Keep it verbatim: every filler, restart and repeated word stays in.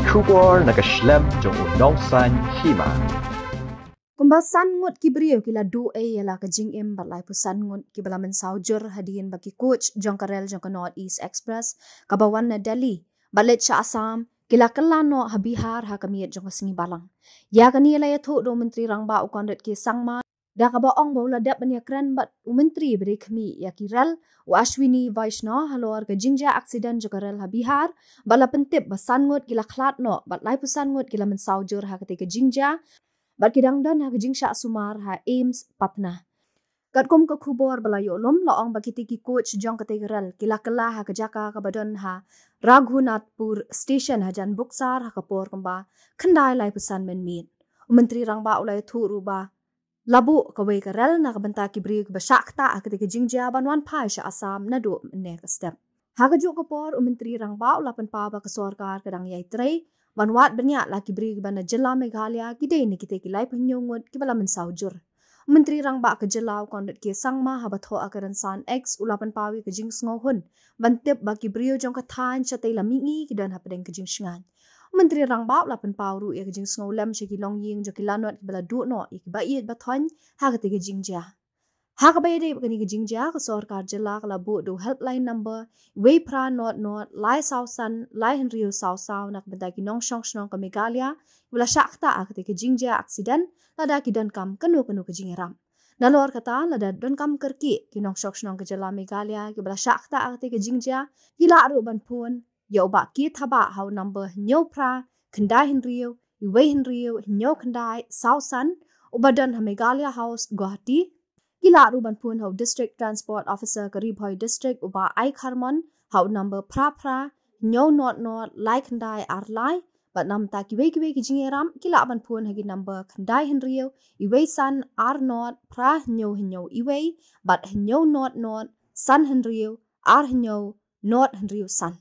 Khubor na ka shlem jong u nongsan hima. Kumba san ngut ki briew ki la duh ei ïa la ka jingim bad laiphew san ngut kiba la mynsaw jur hadien ba ki coach jong ka rel jong ka North East Express kaba wan na Delhi bad leit sha Assam ki la kylla noh ha Bihar ha ka miet jong ka sngi Balang. Ïa kane la ïathuh da u Myntri Rangbah u Conrad K Sangma, da kaba ong ba u la dep ban ïakren bad u Myntri ba dei khmih ïa ki rel, u Ashwini Vaishnaw, halor ka jingjia aksiden jong ka rel ha Bihar, bad la pyntip ba san ngut ki la khlad noh bad laiphew san ngut ki la mynsaw jur ha katei ka jingjia, bad ki dang don ha ka jingshah sumar ha AIIMS Patna. Katkum ka khubor ba la ïoh lum, la ong ba kitei ki coach jong katei ka rel ki la kylla ha ka jaka kaba don ha Raghunathpur Station hajan Buxar ha ka por kumba khyndai laiphew san mynmiet. U Myntri Rangbah u la ïathuh ruh ba la buh kawei ka rel na ka bynta ki briew kiba shah ktah ha katei ka jingjia ban wan phai sha Assam naduh mynne ka step. Ha kajuh ka por, u Myntri Rangbah u la pynpaw ba ka sorkar ka dang ïai trei ban wad bniah la ki briew kiba na jylla Meghalaya, ki dei na kitei ki laiphew hynñiew ngut kiba la mynsaw jur. U Myntri Rangbah ka jylla u Conrad K Sangma, haba thoh ha ka rynsan X, u la pynpaw ïa ka jingsngewhun ban tip ba ki briew jong ka thaiñ shatei la mihngi ki don hapdeng ka jingshngaiñ. U Myntri Rangbah u la pynpaw ruh ïa ka jingsngewlem sha ki longïing jong ki lanot kiba la duh noh ïa ki ba ïeit ba thoiñ ha katei ka jingjia. Ha kaba ïadei bad kane ka jingjia, ka sorkar jylla ka la buh da u helpline number wei phra not not lai saw san lai hynriew saw saw na ka bynta ki nongshong shnong ka Meghalaya kiba la shah ktah ha katei ka jingjia aksiden, lada ki donkam kano kano ka jingïarap. Nalor kata, lada donkam kyrkieh ki nongshong shnong ka jylla Meghalaya kiba la shah ktah ha katei ka jingjia, ki lah ruh ban phone ïa u Bah K Thabah ha u number hynñiew phra khyndai hynriew wei hynriew hynñiew khyndai saw san, uba don ha Meghalaya House, Guwahati. Ki lah ruh ban phone ha u District Transport Officer ka Ri Bhoi District, u Bah I Kharmon, ha u number phra phra hynñiew not not lai khyndai ar lai, bad namar kiwei kiwei ki jingïarap ki lah ban phone ha ki number khyndai hynriew wei san ar not phra hynñiew hynñiew wei bad hynñiew not not san hynriew ar hynñiew not hynriew san.